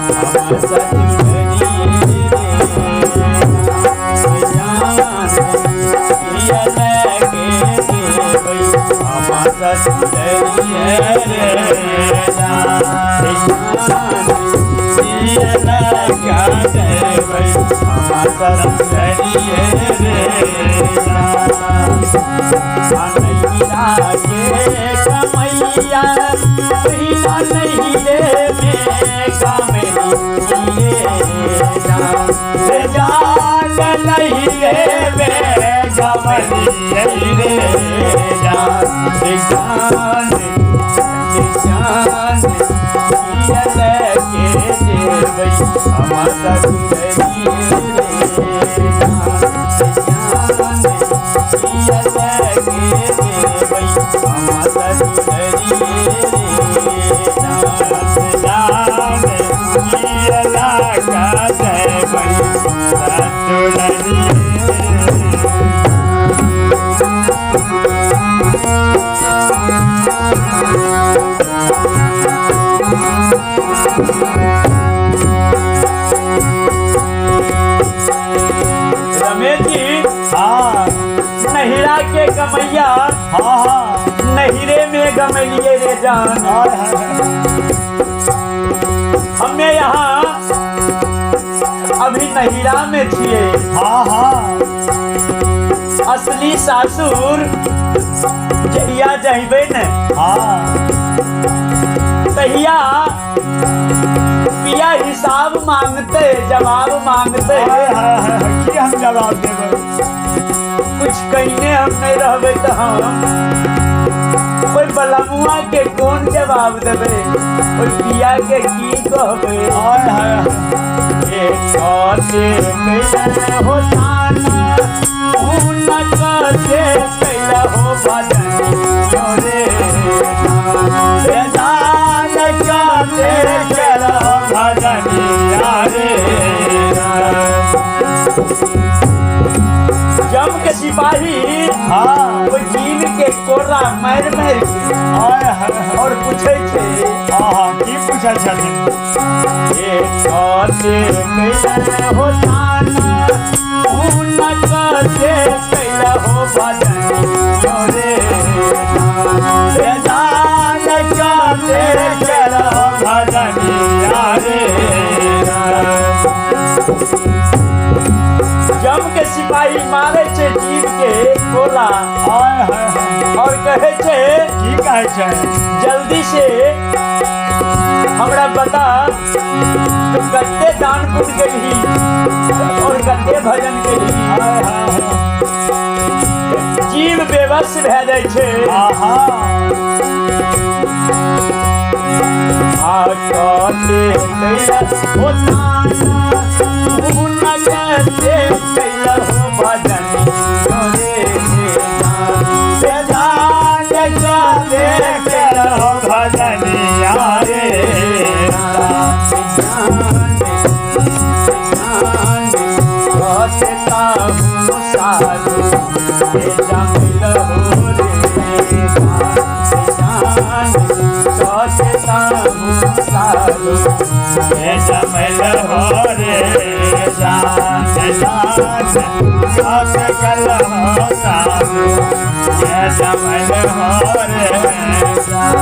हम ससुररिये रे जान, किया लैके देबै हम ससुररिये रे जान, जान, किया लैके देबै हम ससुररिये रे जान। नैहरा के कमैया पहिला नैहरे में कमैलिए जान, रे जान, नैहरे में कमैलिए रे जान, रे जान, रे जान, किया लैके देबै हम ससुररिये रे जान, रे जान, किया लैके देबै हम ससुररिये रे जान, जान, किया लैके देबै ससुररिये। रमेश जी। हाँ। नहिरा के कमैया हाँ हाँ नहिरे में गमैलिए रे जान। हाय हाय। हमें यहाँ अभी नहिरा में छिए। हाँ हाँ असली सासुर जहिया जहिबे ने हाँ तहिया पिया हिसाब मांगते, जवाब मांगते। हाय हाय हाय, की हम जवाब देबै? कुछ कहने हम नहीं रहबै तऽ हम ओहि बलमुआ के कोन जवाब देबै, ओहि पिया के की कहबै? हाय हाय। ए कते कैला हो ताना, ऊन कते कैला हो भजन रे रे जान, कते कैला भजनिया रे। जम के सिपाही हाँ ओहि जीव के कोरा मारि मारि के हाय हाय। और पूछै छै। हाँ हाँ, की पूछै छथिन? ए कते कैला हो ताना, ऊन कते कैला हो भजन रे। रे जान, कते कैला भजनिया रे। जम के सिपाही मारे छै जीव के कोरा हाय हाय हाय। और कहै छै। की कहै छै? जल्दी से हमरा बता, तू कते दान पुण्य केलही और कते भजन केलही? हाय हाय। जीव बेबस भए जाइ छै। आहा। आ कते कैला हो ताना, ऊन कते कैला हो भजन रे। रे जान, कते कैला भजनिया रे। साधु जमिल हो रे जान, साधु हे जमल हो रे जान, जान, कस कल हो साधु, हे जमल हो रे जान।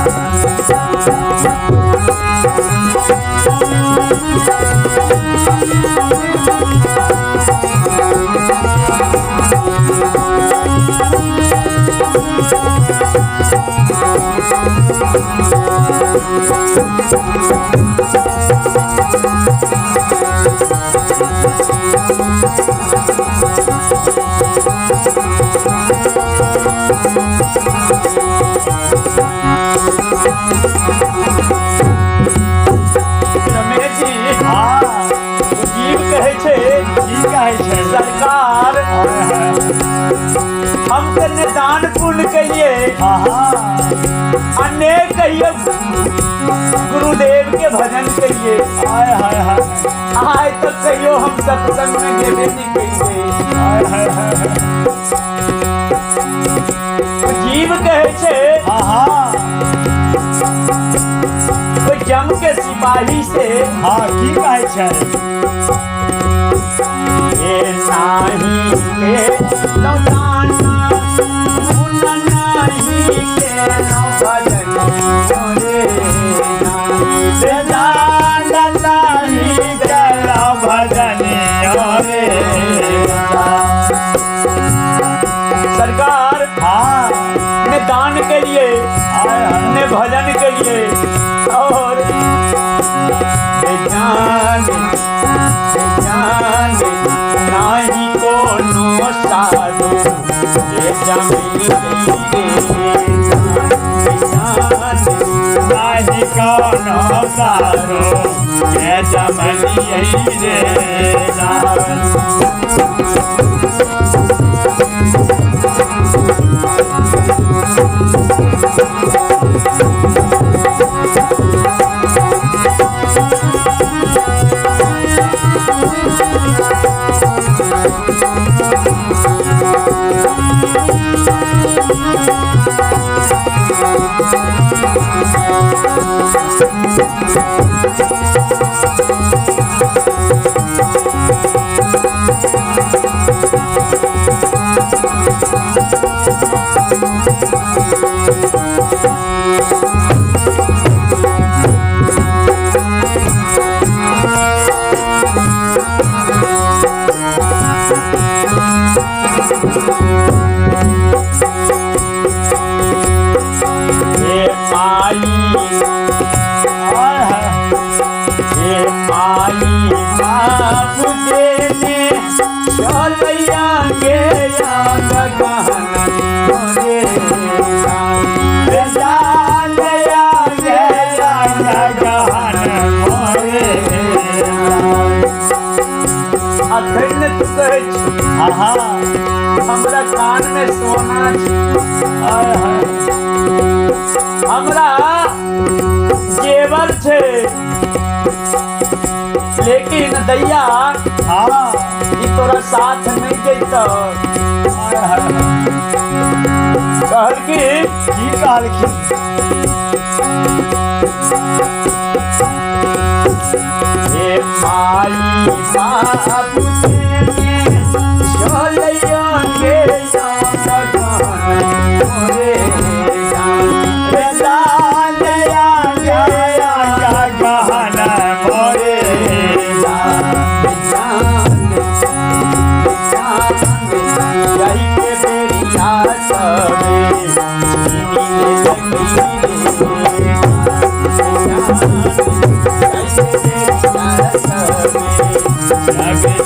रमेश जी। हाँ। जीव कहै छै। की कहै छै? सरकार, हम तऽ ने दान पुण्य केलिए हाँ हाँ आ ने कहियो गुरुदेव के भजन केलिए। हाय हाय हाय। आइ तक कहियो हम सत्संग में गेबे नहीं केलिए। हाय हाय हाय। जीव कहै छै हाँ हाँ ओहि जम के सिपाही से। हाँ, की कहै छै? हे नाही के लौटाना मुन नाही के नो भजन रे रे जान नाही केलौ भजनिया रे। सरकार, हाँ। ने दान के लिए हाय हाय। ने भजन के लिए और जान जान नाही कोनो साधु ये जमीन रे जान। नाही कोनो साधु के जमलियै रे जान। हे माई, हाय हाय। हे माई बाप देने चलैया के याद गहना रे। रे जान या गे या गहन मोरे। अखन तू कहै छी, हाँ। हमरा कान में सोना छै, हाय हाय। हमरा जेवर छै, लेकिन दैया ई तोरा साथ नहीं जैतौ। हाय हाय। कहलखिन, की कहलखिन? हे माई बाप देने चलैया के याद गहना रे। रे जान या गे या गहन मोरे। जग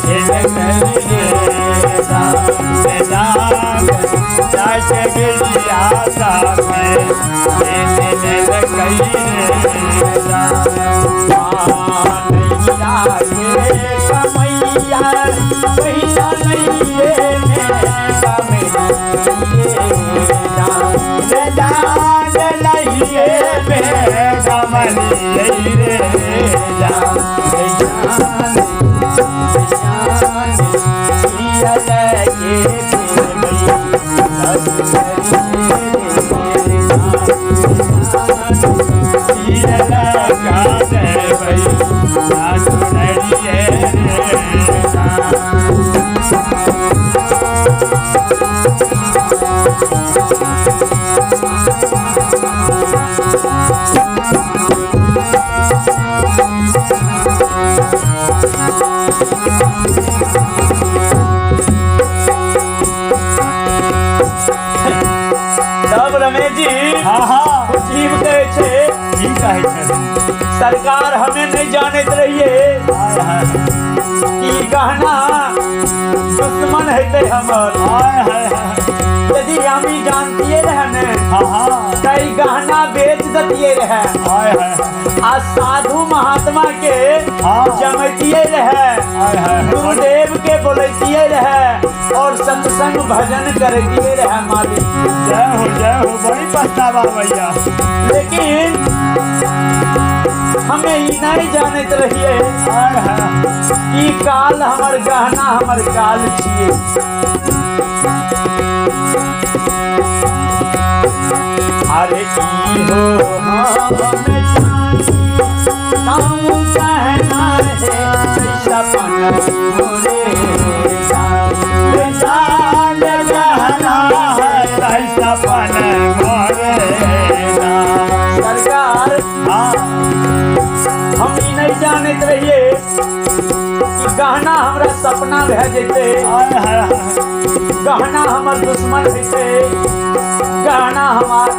छिन रे रे जान जाय बिरिया सामे ने ने कई रे जान। रे जान लइए में गमलिए रे जान। लगा देबै सासुररिये रे जान। तब रमेश जी, हाँ हाँ। जीव कहै छै, की कहै छै? सरकार, हमें नहीं जानैत रहिए हाय हाय। कि ई गहना दुश्मन हेतै हमर। हाय हाय हाय। यदि हम ई जानतिए रहे ने हाँ हाँ तऽ ई गहना बेच देतिए रहे हाय हाय। आ साधु महात्मा के जमैतिए रहे, हाय हाय। गुरुदेव के बोलैतिए रहे और सत्संग भजन करतिए रहे मालिक। जय हो, जय हो, बड़ी पछतावा भैया। लेकिन हमें ई नहीं जानैत रहिए हाय हाय। कि काल हमर गहना हमर काल छिए। अरे ई हो हम जानी। ताऊ कहना है सपन मोरे जान गहना है सपन मोरे सरकार, हाँ। हम ई नहीं जानैत रहिए कि गहना हमरा सपना भए जेतै, हाय हाय हाय। गहना हमर दुश्मन हेतै, गहना हमार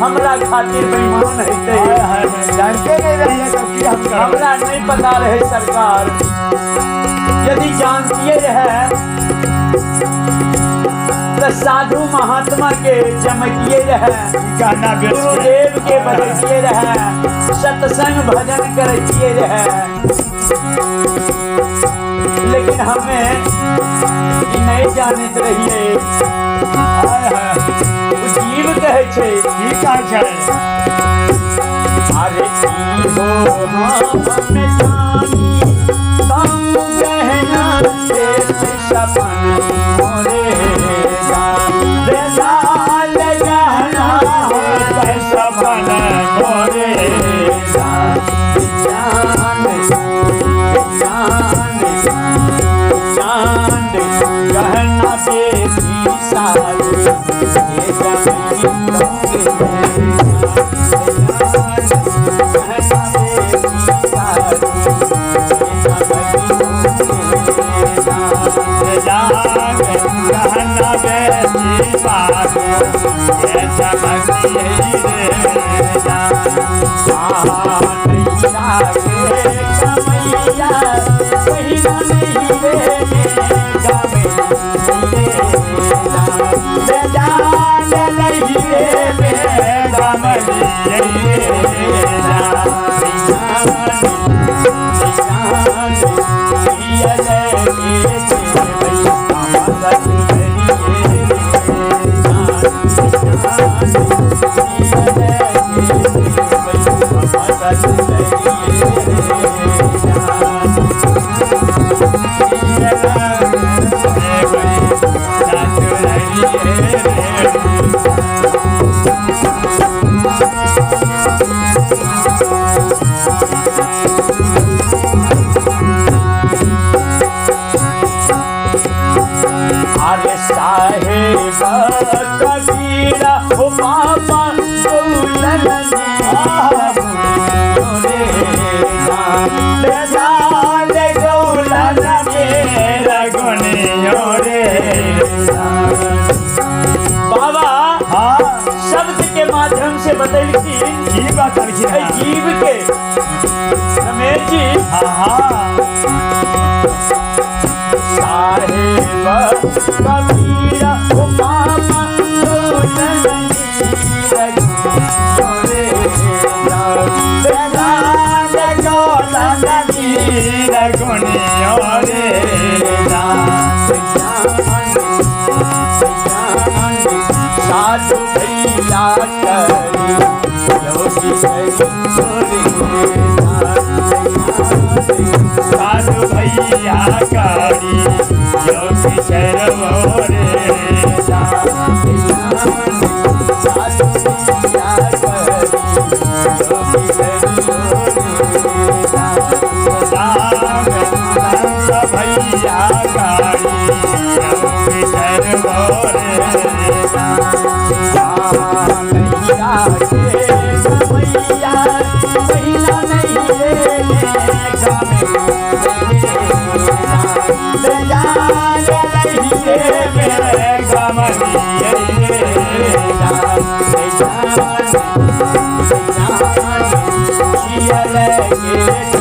हमरा खातिर बेईमान हेतै। हाय हाय, जानते नहीं रहिए तो की हम करब? हमरा नहीं पता रहे सरकार, यदि जानतिए रहे तो साधु महात्मा के चमकिए रहे, गहना बेच के। गुरुदेव के बजतिए रहे, सत्संग भजन करतिए रहे, लेकिन हमें ई नहीं जानैत रहिए। हाय हाय। ओ जीव कहै छै, की कहै छै? अरे की हो हम जानी ताऊ गहना से सपन मोरे जान बेसाल गहना है सपन मोरे जान जान जान चांद गहना बेटी सारू ये जमीन गहना बेटी सारू ये जान गहना बेटी सारू ये चमकी रे जान। जान लही रे गमली रे जान। अरे साहेब कबीरा हो बाबा बाबा हाँ। शब्द के माध्यम से बतैलखिन की बतलखिन? एहि जीव के, रमेश जी। हाँ हाँ। साहेब कबीरा हो बाबा साधु भैया करी योगी साधु भैया करी योगी शरमो रे। साधु भैया करी योगी संत भैया करी योगी शरमो रे। Yeah.